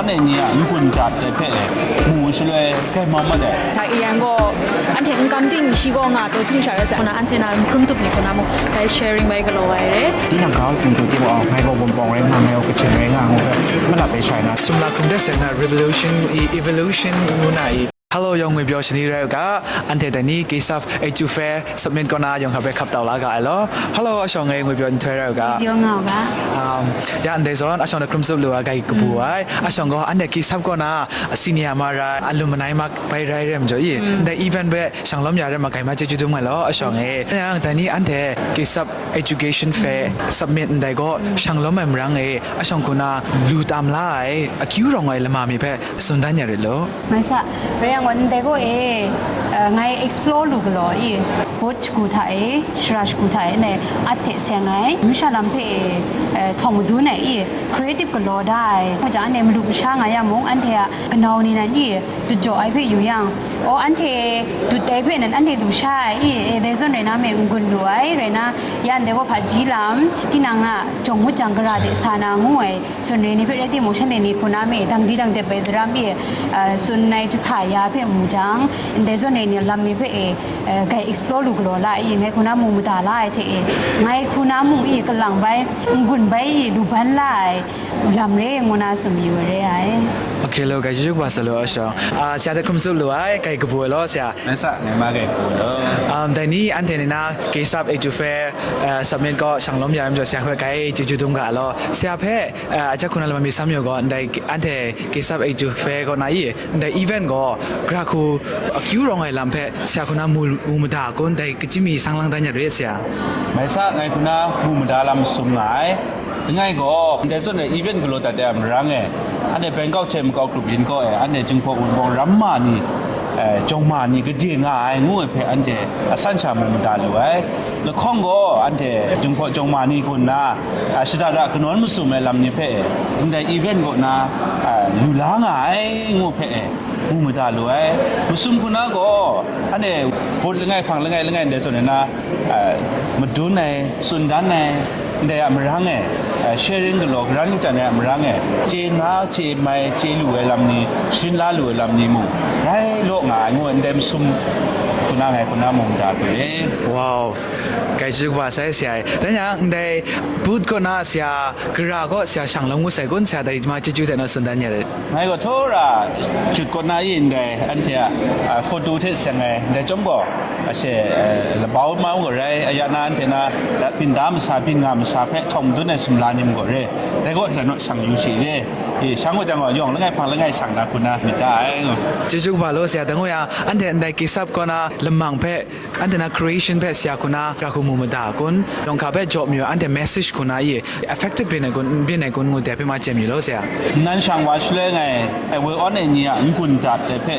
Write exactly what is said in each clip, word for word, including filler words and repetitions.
Anhte ni a n-gun jat ai hpe mu shaloi grai mau mat ai. Hta e yang gaw, anhte n kam ting shi gaw nga taw chyu sha rai sa, nna anhte na hkrum tup ni hku na mung dai sharing bai galaw ai re. Tinang grau hpung tu timung, ngai gaw Wunpawng rai nga, ngai gaw Kachin rai nga, ngu hpe malap ai shai na. Sumla hkrum dat sai na revolution i, evolution ngu na i. Hello, yawng ngwi pyaw shani rai u ga, anhte dai ni K sub H two fair submit kaw na yawng hkap bai hkap tau la ga ai law. Hello, ashawng e ngwi pyaw nhtoi rai u ga. Yawng nga u ga. Um, ya ndai zawn ashawng da hkrum tsup lu ai, gai kabu ai. Ashawng gaw anhte K sub kaw na senior ma rai, alumni ma bai rai rai majaw i. Ndai event bai shang lawm ya rai ma gai ma chyeju dum ai law, ashawng e. Yang dai ni anhte K sub education fair submit ndai gaw shang lawm ai marang e, ashawng hku na lu tam la ai, akyu rawng ai lama mi hpe tsun dan ya rit law. Mai sa, rai yang gaw ndai gaw e, eh, ngai explore lu galaw i, boat shagu hta e, shara shagu hta e, ndai art hte seng ai, masha lam hpe e, eh, htawng madun ai i, creative galaw da ai, hkoi jang anhte malu masha nga ya mung, anhte a kanau ni nan i, dut jaw ai hpe yu yang, o, anhte dut ai hpe nan anhte lu sha ai i, e, dai zawn rai na me n-gun lu ai, rai na, ya ndai gaw hpaji lam, tinang a jawng ngut jang gara de sa na ngu ai, Tsun re ni hpe rai timung, shanhte ni hpuna mi dang di dang dep ai daram e, a, tsun ai jahta ya hpe mu jang, ndai zawn re ni lam mi hpe e, e, gai explore lu galaw la i, ngai hkuna mung mada la ai hte e, ngai hkuna mung i kalang bai, n-gun bai i, lu ban la ai lam re ngu na tsun yu ai re ai. Ok lo, gai chyeju kaba sa lo, ashawng. A, sya de hkrum tsup lu ai, gai kabu ai law, sya. Ngai sa, ngai ma gai kabu lo. Um, dai ni anhte ni na, K sub H two fair, uh, submit kaw shang lawm ya ai majaw, sya hpe gai chyeju dum ga law. Sya hpe, uh, ajak hku na lam mi sam yaw gaw, ndai anhte K sub H two fair kaw na i, ndai event gaw, gara hku akyu rawng ai lam hpe, sya hku na mu, mu mada kun, dai kachyim mi sang lang dan ya re, sya. Mai sa, ngai hku na mu mada lam sum nga ai. Langai gaw, ndai zawn e event galaw dat ai a marang e, anhte Bangkok hte makau grup yin kaw e, anhte Jinghpaw Wunpawng ram ma ni, eh, jawng ma ni gade nga ai ngu ai hpe anhte asan sha mu mada lu ai. Lahkawng gaw anhte Jinghpaw jawng ma ni gun na, ah, shada da kanawn masum ai lam ni hpe, ndai event kaw na, ah, lu la nga ai ngu hpe e, mu mada lu ai. Masum hku na gaw, anhte bawt langai hpang langai langai ndai zawn e na, eh, madun ai, tsun dan ai, ndai a marang e, eh, sharing galaw, karan kachyan ai a marang e, chye na, chye mai, chye lu ai lam ni, sharin la lu ai lam ni mung, rai law nga ai, ngu ai, ndai masum hku na ngai hku na mung da lu e. Wow, gai chyeju kaba sai sya e. Dan yang, ndai booth kaw na sya, gara kaw sya shang lawm ngu sai kun, sya dai ma chyeju hte naw tsun dan ya rit. Ngai gaw htawra jut kaw na i ndai, anhte a, a, photo hte seng ai, ndai chyawm gaw, ashe, eh, labau mau gaw rai, aya na anhte na, da, byin da masa, byin nga masa hpe htawng madun ai sumla ni mung gaw re, dai gaw hta naw shang yu shi re, e, shang gaw jang gaw, yawng langai hpang langai shang na hku na myit da ai. Chyeju kaba law, sya, dang gaw yang, anhte ndai K sub kaw na lamang hpe, anhte na creation hpe sya hku na, gara hku mu mada kun, yawng hka hpe jaw mayu, anhte message hku na i, effective byin ai kun, n byin ai kun ngu dai hpe ma chye mi law, sya. Nan shang wa shaloi ngai, ai woi awn ai ni a n-gun dat ai hpe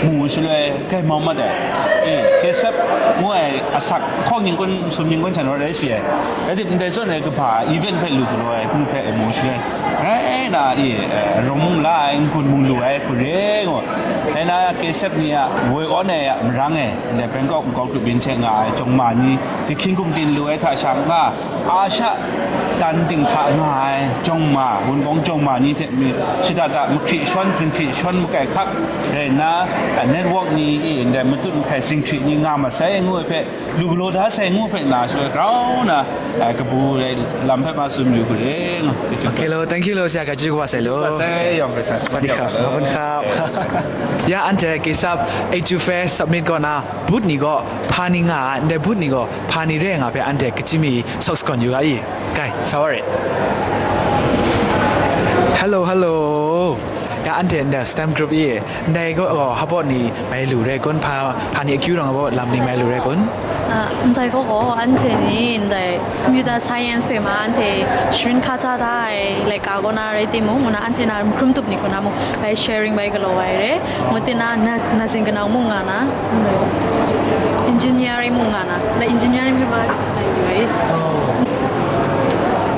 mu shaloi grai mau mat ai. E, K sub ngu ai asak hkawng ning kun, sum ning kun hte naw rai shi ai. Rai tim, ndai zawn ai kaba event hpe lu galaw ai hku hpe mu shaloi, rai na i, e, rawng mung la ai, n-gun mung lu ai hku re ngu. Rai na, K sub ni a woi awn ai a marang e, ndai Bangkok nkau grup yin hte nga ai jawng ma ni, kahkying gumtin lu ai hta shang nga, Asia dan ting hta nga ai jawng ma, Wunpawng jawng ma ni hte mi, shada da mahkri shawn, zinghkri shawn, makai hkak rai nna, network ni e ndai matut mahkai zinghkri ni nga masai ngu ai hpe, lu galaw da sai ngu hpe na, shaloi grau na, eh, kabu rai lam hpe ma tsun yu hku re, ngu. Ok lo, thank you lo, sya, gai chyeju kaba sai lo. Sai, yawng hpe sa, สวัสดีครับ ขอบคุณครับ Ya, anhte K sub H two fair submit kaw na, booth ni gaw hpa ni nga ai, ndai booth ni gaw hpa ni re ai nga hpe anhte kachyim mi sawk sakon yu ga i? Kai, sa wa re. Hello, hello. Ya, anhte ndai stamp group i, ndai gaw, oh, hpa ni mai lu re kun, hpa, hpa ni akyu rawng ai lam ni mai lu re kun? Ah, ndai gaw, oh, anhte ni ndai computer science hpe ma anhte sharin hkaja da ai laika kaw na rai timung, ngu na anhte na hkrum tup ni kaw na mung bai sharing bai galaw ai re. Ngu tin na, na, nursing kanau mung nga na, engineering mung nga na, na engineering hpe ma,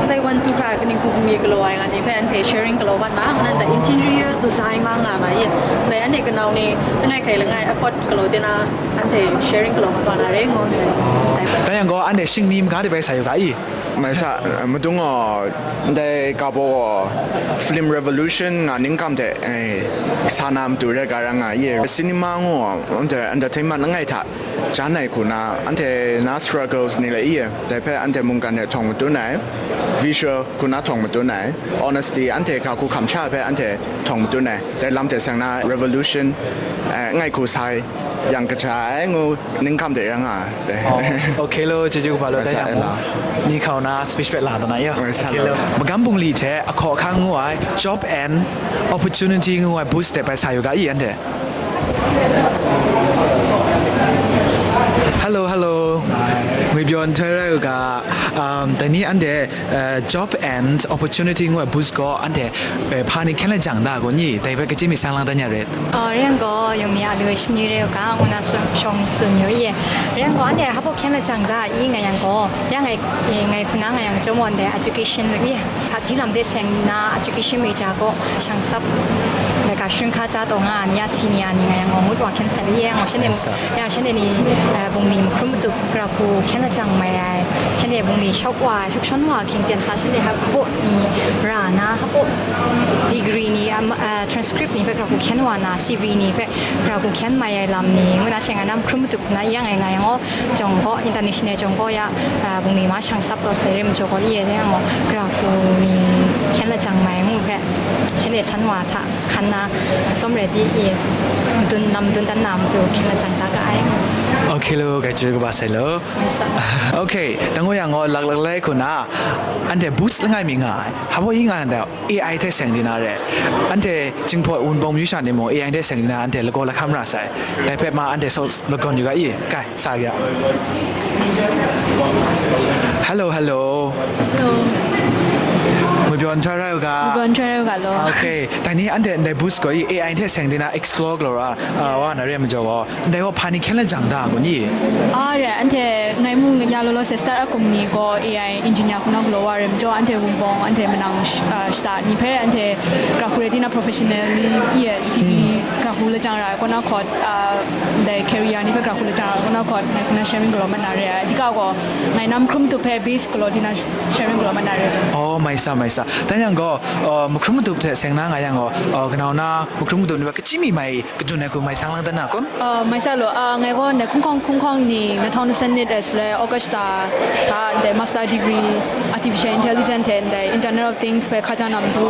dai one two hkra kaning hku bungli galaw ai nga ni hpe anhte sharing galaw bat na, nan dai interior design ma nga na ye, dai anhte kanau ni langai hkai langai afford galaw tin na, anhte sharing galaw mat wa na re ngu, dai style. Dai yang gaw, anhte shingni maga de bai sa yu ga i? Mai sa, eh, madung gaw, ndai ga baw gaw, film revolution nga ningkam hte, eh, sa na matu rai ga ra nga ye. Cinema ngu, ndai entertainment langai hta, jan ai hku na, anhte na struggles ni le ye, dai hpe anhte mungkan hte htawng matun ai, visual hku na htawng matun ai, honesty, anhte ga hku hkam sha hpe anhte htawng matun ai, dai lam hte seng na revolution, eh, ngai hku sai, yang kaja ai ngu, ningkam de yang a. โอเคလို့ ကျေးဇူးကပါလို့ တန်းရမုံ နီခဝ်နာ speech ပဲလာတော့နော် ရော မကမ်းပုင်လီထဲ အခေါအခါငိုးဝိုင်း job and opportunity ငိုးဝိုင်း boost တဲ့ပိုက်ဆံယူက အီး and hello hello ငွေပြောင်းထွက်ရက um တနည်း and uh, job and opportunity ငိုးဝိုင်း boost က and uh, ဘာနေခဲလဲကြောင်တာကိုညိ တဲ့ဘက်ကကြည့်မိဆန်းလန်းတန်းရတဲ့ Ren gaw, yawng ni a lu e shani re u ga, ngu na shawng tsun yu ye. Ren gaw, anhte hpa hkyen lajang da i nga yang gaw, ya ngai, ngai hpuna nga yang chyawm wan de education lu ye. Hpaji lam de seng na education major gaw, shang sap, laika shun hka ja taw nga ni ya senior ni nga yang gaw, ngut wa hkyen san ye, nga shanhte mu, ya shanhte ni, eh, bungli mahkrum matup, gara hku hkyen lajang mai ai, shanhte bungli shawk wa ai, shawk shawn wa ai hkying ten hta, shanhte hpa ni ra na, hpa degree ni, um, uh, transcript ni hpe gara hku hkyen wa na, C V ni hpe gara hku hkyen mai ai lam ni, ngu na sheng ai na, mahkrum matup na, yang ai nga yang gaw, jawng gaw, international jawng gaw ya, uh, bungli ma shang sap taw sai re majaw gaw, i e yang gaw, gara hku ni hkyen lajang mai ngu hpe, shanhte san wa hta hkan na, sawm re di i, madun, lam madun dan na matu hkyen lajang da ga ai. โอเคလို့ ကဲ ကျေးဇူးကပါ ဆရာ။ ဟုတ်ကဲ့၊ တငို့ရန်ကုန် လတ်တလတ်ခုန အန်တီ boost လငယ်မီငါ ဟဘိယင်းက A I ထက်ဆိုင်နေတာတဲ့ အန်တီ ကျင်းဖော် ဝန်ပုံမျိုးရှာနေမို့ A I ထက်ဆိုင်နေတာ အန်တီ လကောလခမရဆိုင် ဘယ်ဖက်မှာ အန်တီ စောလကောယူက အေး ကဲ စရ Hello hello Hello. မပြောန်ချရက Bonjour ကလော Okay. တနည်း အန်တီ အန်တီ boost ကို A I ထက်ဆိုင်နေတာ explore ကလော အာ ဝါနာရဲမကျော်ကော ဒါက ဖာနီခဲလၢာ် ကြံတာကို ညီ Are, အန်တီ ငိုင်မုံရလောလောဆယ် startup company ကို A I engineer ခုနကလောဝါရမကျော် အန်တီ ဝန်ပုံ အန်တီ မနင် အာ စတာ နိဖဲ အန်တီ ကရခုရတီနာ professional နီ E S C B ကရခုလကြံရာ ခုနခေါ် အာ ဒီ career နိဖဲ ကရခုလကြံရာ ခုနခေါ် ခုန sharing ကလောမနာရဲ အဓိကကော ငိုင်နမ် ခုမ်တုဖဲ base ကလောဒီနာ sharing ကလောမနာရဲ Oh, မိုင်စ မိုင်စ တန်းရန်ကော မခရုမတုပ်တဲ့ ဆင်နာငါရန်ကော ကနောင်နာ မခရုမတုပ်နေ ကချီမီမိုင် ကဒုနဲ့ခုမိုင်ဆန်းလန်းတန်းနာကွန် အာ မိုင်ဆန်းလို့ အာ ငယ်ကောနဲ့ ခုံခေါင် ခုံခေါင်နေ နှစ်ထောင်နှစ်ဆယ့်နှစ် ဆိုလဲ August တာ ဒါ တဲ့ Master Degree Artificial Intelligence တဲ့ Internet of Things ပဲ ခါကြနမ်တူ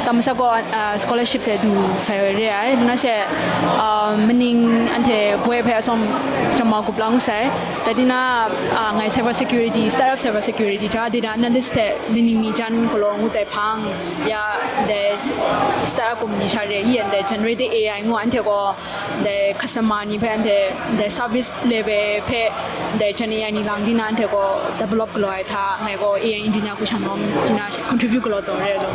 တမစကော အာ scholarship တဲ့ ဒူ ဆိုင်ရရဲ နားရှက် အာ မနင်း အန်ထဲ ဘွဲဖဲ အဆောင် ကျွန်မ ကို ပြောင်းဆိုင် တတိနာ အာ ငယ် cyber security, startup cyber security ဒါ data analyst တဲ့ နင်းမီချန် ကလောင် ဦးတဲ့ ဖန်း ရ တဲ့ startup company ရှာရဲ ရန် တဲ့ generative A I ငို့ အန်ထဲကော the customer နိဖဲ and the the service level ဖဲ the Gen A I နိလင် ဒီနာ and ကော develop ကလော ထား ငယ်ကော A I engineer ကို ရှောင်တော့ ဒီနာ contribute ကလော တော့ရဲလို့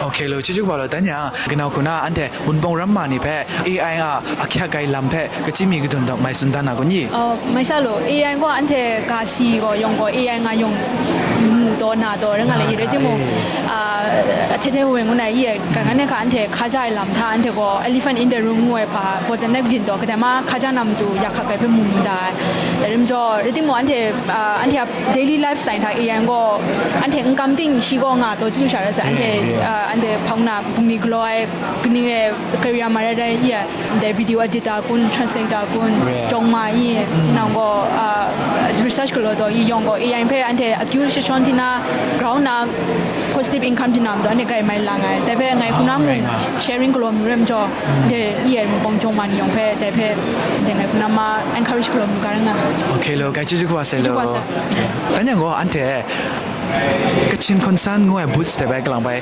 Okay လို့ ချစ်ချစ်ပါလို့ တန်းညာ ကနောက်ခုန အန်ထဲ ဝန်ပုံရမ်းမနိဖဲ A I အ အခက်အခဲလမ်းဖဲ ကချီမီကဒုံတော့ မိုင်စွန်တန်းနာကို ညီ အော် မိုင်ဆန်းလို့ A I က အန်ထဲ ကစီကို ယုံကို A I ငါ ယုံ မူတော့ နာတော့ ရငါလည်း ရတဲ့မို့ အာ အထဲထဲဝင်ငုံနိုင် ရ က ငါနဲ့ ခါ အန်ထဲ ခါကြိုက်လမ်း ထား အန်ထဲကို elephant in the room ငွေ ဖာ bottleneck ဂိင်တော့ ကတည်းမ ခါကြနမ်တူ ရခက်ခဲဖဲ မူမူဒါ ရမကျော် ရတဲ့မို့ အန်ထဲ အာ အန်ထဲ daily lifestyle ထား A I ကို အန်ထဲ income တင် ရှိကို ငါတော့ ကျူရှာရစ အန်ထဲ အာ အန်ထဲ ဖောင်းနာ ဘူမီ ကလော ကနင်းရဲ career မှာ ရတဲ့ ရ the video editor ကွန်း translator ကွန်း ကျောင်းမှာ ရ ဒီနောက်ကို အာ research ကလောတော့ ရ ရောင်ကို A I ဖဲ အန်ထဲ အကျူ shishon ဒီနာ ground နာ positive income ဒီနာ တော့ အန်ထဲ ဂိုင်မိုင်လာငယ် တဖဲ ငယ်ခုနမ sharing ကလော ရမကျော် တဲ့ ရ ပုံကျောင်းမှာ နေ ရောင်ဖဲ တဖဲ တဲ့ ငယ်ခုနမ encourage ကလော မူကရငါ Okay လို့ ကဲ ချစ်ချစ်ပါဆယ်လို့ တန်းညာကော အန်ထဲ ကချင် concern ငွေ boost တဲ့ဘက်ကလောင်ပဲ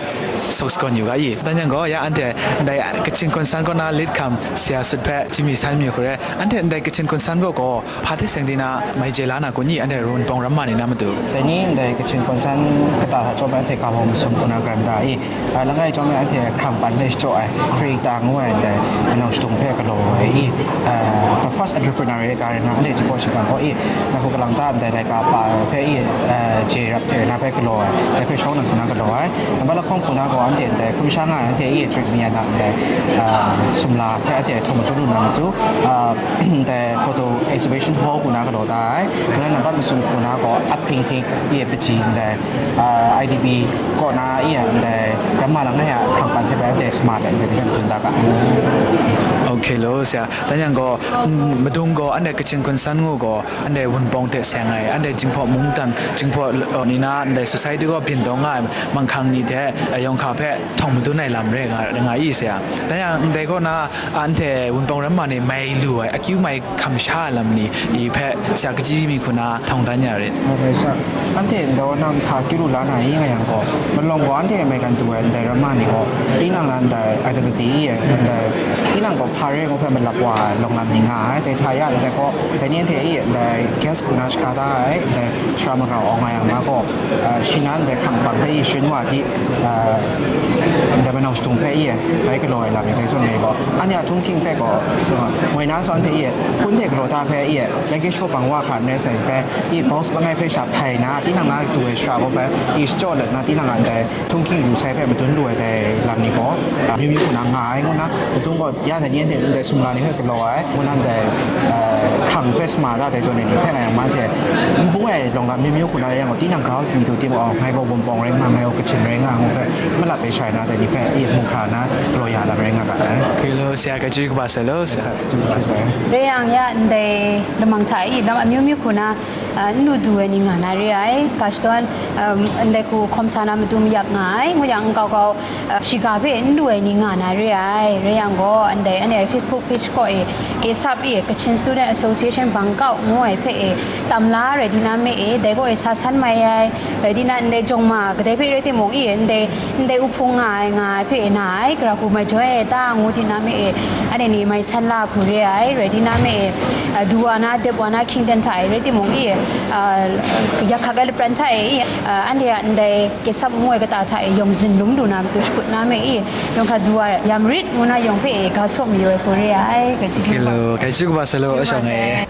socks ကောယူက ရ တန်းညာကော ရ အန်ထဲ ဒါ ကချင် concern ကောနာ lit ခမ် ဆရာ สุด ဖဲ ချီမီဆန်းမျိုး ခရဲ အန်ထဲ ဒါ ကချင် concern ကောကော ဖားတဲ့ ဆင်ဒီနာ မိုင်ကျဲလာနာကို ညီ အန်ထဲ ရုံပုံရမ်းမနေနာမတူ တနည်း ဒါ ကချင် concern ကတား အကြောင်းပဲ အန်ထဲ ကာဗွန် မစုံ ခုန ကရမ်ဒါ အီး အာ လငယ် အကြောင်းပဲ အန်ထဲ ခရမ်ပန် နဲ့ ကြောက် အဲ creator ငွေ ဒါ အနောက် တုံဖဲ ကလော အဲ အီး အာ the first entrepreneur ရဲ့ ကားရနာ အန်ထဲ ချီပေါ် ရှိကံ ဟော အီး နခု ကလင်တာ ဒါ ဒါ ကပါ ဖဲ အီး အဲ ခြေရပ် ထဲ နာ galaw ai, dai hpe shawng nang hku na galaw ai. Nambat lahkawng hku na gaw anhte ndai hkum sha nga ai, anhte e trik mi ai na ndai, ah, sumla hpe anhte htawng matu lu na matu, ah, ndai photo exhibition hall hku na galaw da ai. Kanan nambat masum hku na gaw ap hping hting e pachyi ndai, ah, I D P kaw na e ndai ramma langai a hkrang pan hpe bai anhte sma let ndai ni hpe madun da ga. Okay lo, sia. Dan yang gaw, mm, madung gaw, anhte Kachin Kun San ngu gaw, anhte Wunpawng hte seng ai, anhte Jinghpaw mungdan, Jinghpaw, uh, ni na, ndai society gaw byin taw nga ai, manghkang ni hte, uh, yawng hka hpe htawng madun ai lam re nga, nga i sia. Dan yang, ndai kaw na, anhte Wunpawng ramma ni mai lu ai, akyu mai hkam sha ai lam ni, i hpe sia kaji mi hku na htawng dan ya rit. Okay, sa. Anhte ndai nang hpa kyu lu la na i nga yang gaw, malawng gaw anhte maigan du ai ndai ramma ni gaw, tinang na ndai identity i, ndai tinang gaw hpa re ngu hpe malap wa ai lawng lam ni nga ai. Dai hta ya, ndai gaw, dai ni anhte e, ndai guest hku na shaga da ai, ndai sara marau awng nga yang na gaw, ah, shi na ndai hkrang hpang hpe i sharin wa di, ah, ndai manau shadung hpe i, bai galaw ai lam ni dai zawn re gaw, anhte a htunghking hpe gaw, so, moi na saw anhte e, hpun hte galaw da hpe e, language hkawhpang wa hkra n rai sai, dai e box langai hpe sha hpai na, tinang na du ai shara gaw hpe e shachyaw let na, tinang a ndai htunghking lu sai hpe madun lu ai dai lam ni gaw, ah, myu myu hku na nga ai ngu na, madung gaw ya dai ni anhte ndai sumla ni hpe galaw ai, ngu na ndai, ah, hkrang hpe sma da dai zawn ni hpe nga yang, ma hte n bung ai lawng lam myu myu hku na rai yang gaw, tinang grau mi du tim gaw, ngai gaw Wunpawng rai nga, ngai gaw Kachin rai nga, ngu hpe malap ai shai na dai ni hpe e mu hkra na galaw ya lam rai nga ga ai. Hkri lo, sia, kachyu kaba sai lo, sia. Sa, kachyu kaba sai. Rai yang ya, ndai lamang hta e lam amyu myu hku na, ah, n lu du ai ni nga na re ai, ga shadawn, um, ndai hku hkawm sa na matu mayak nga ai, ngu yang nkau kau, ah, shiga hpe n lu ai ni nga na re ai, rai yang gaw, ndai, anhte ai Facebook page kaw e, K S A P e, Kachin Student Association Bangkok ngu ai hpe e, tam la rai di na me e, dai kaw e sa san mai ai, rai di na ndai jawng ma, kadai hpe rai timung e, ndai, ndai uhpung nga ai, nga ai hpe e na ai, gara hku mai joi ai ta ngu di na me e, anhte ni mai san la hku re ai, rai di na me e, ah, du wa na, dep wa na, hkying ten hta e rai timung e, ah, yak hkak ai lapran hta e, ah, anhte a ndai K S A P ngu ai kata hta e yawng zin lum lu na matu shakut na me e, yawng hkra du wa yam rit ngu na yawng hpe e ga saw mayu ai hku re ai, ga chyeju kaba sai. Ga chyeju kaba sai lo, kaba shawng e.